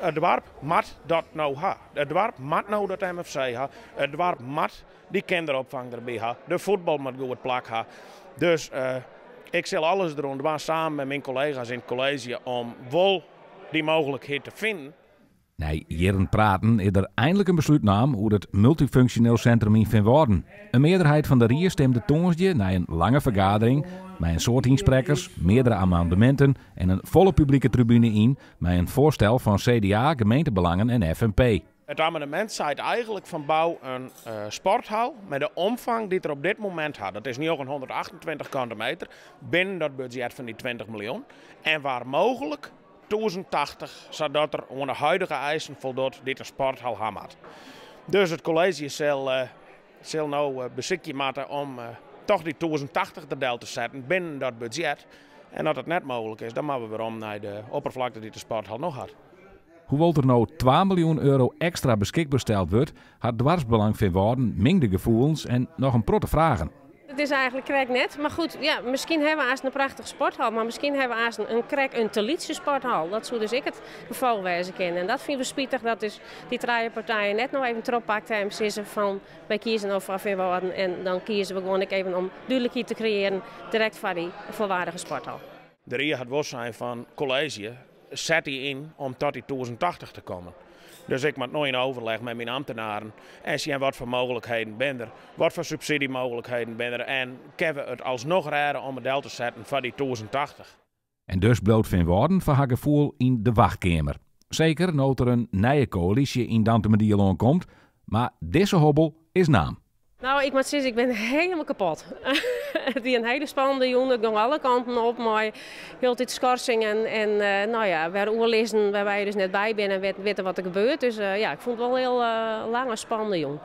It doarp moat dat no ha. It doarp moat no dat MFC ha. It doarp moat dy kinderopfang derby ha. De fuotbal moat goed plak ha. Dus ik sil alles deroan dwaan samen mei myn kollega's yn it kolleezje om wol dy mooglikheid te finen. Nei jierren praten is der einlik in beslút naam oer it multyfunksjoneel sintrum yn Feanwâlden. In mearderheid fan de rie stimde tongersdei nei in lange fergadering mei in soad ynsprekkers, meardere amendeminten en in folle publike tribune yn mei in foarstel fan CDA, Gemeentebelangen en FNP. It amendemint seit eigenlik fan bou in sporthal mei de omfang dy't er op dit momint hat, dat is 928 kante meter, binnen dat budzjet fan dy 20 miljoen en waar mooglik 1080, sadat er oan de huidige eisen foldocht dy't in sporthal ha moat. Dus it kolleezje sil, sil no besykje moatte om toch dy 1080 der del te setten binnen dat budzjet. En as it net mooglik is, dan moatte we werom nei de opperflakte dy't de sporthal no hat. Hoewol't der no 2 miljoen euro ekstra beskikber steld wurdt, hat Doarpsbelang Feanwâlden mingde gefoelens en noch in protte fragen. It is eigenlik krekt net. Mar goed, ja, miskien hawwe we aanst in prachtige sporthal, mar miskien hawwe we aanst in krekt in te lytse sporthal. Dat soe dus ek it gefal wêze kinne. En dat fine we spitich dat dus dy trije partijen net no even trochpakt hawwe en sizze fan wy kieze no foar Feanwâlden en dan kieze we gewoan ek even om dúdlikheid te kreëaren direkt foar dy folwaardige sporthal. De rie hat wol sein fan kolleezje, set dy yn om tot dy 1080 te kommen. Dus ik moat no yn overleg mei myn ambtenaren en sjen wat foar mooglikheden binne der, wat foar subsidymooglikheden binne der en kinne we it alsnoch rêde om it del te setten foar dy 1080. En dus bliuwt Feanwâlden foar har gefoel yn de wachtkeamer. Seker no't der in nije koälysje yn Dantumadiel oankomt, mar dizze hobbel is naam. No, ik moat sizze, ik bin hielendal kapot. It wie in hiele spannende jûn. It gong alle kanten op mei hieltyd skorsingen en no ja, wer oerlizzen wêrby je dus net by binne en witte wat der gebeurt. Dus ja, ik fûn it wol in hiel lange, spannende jûn.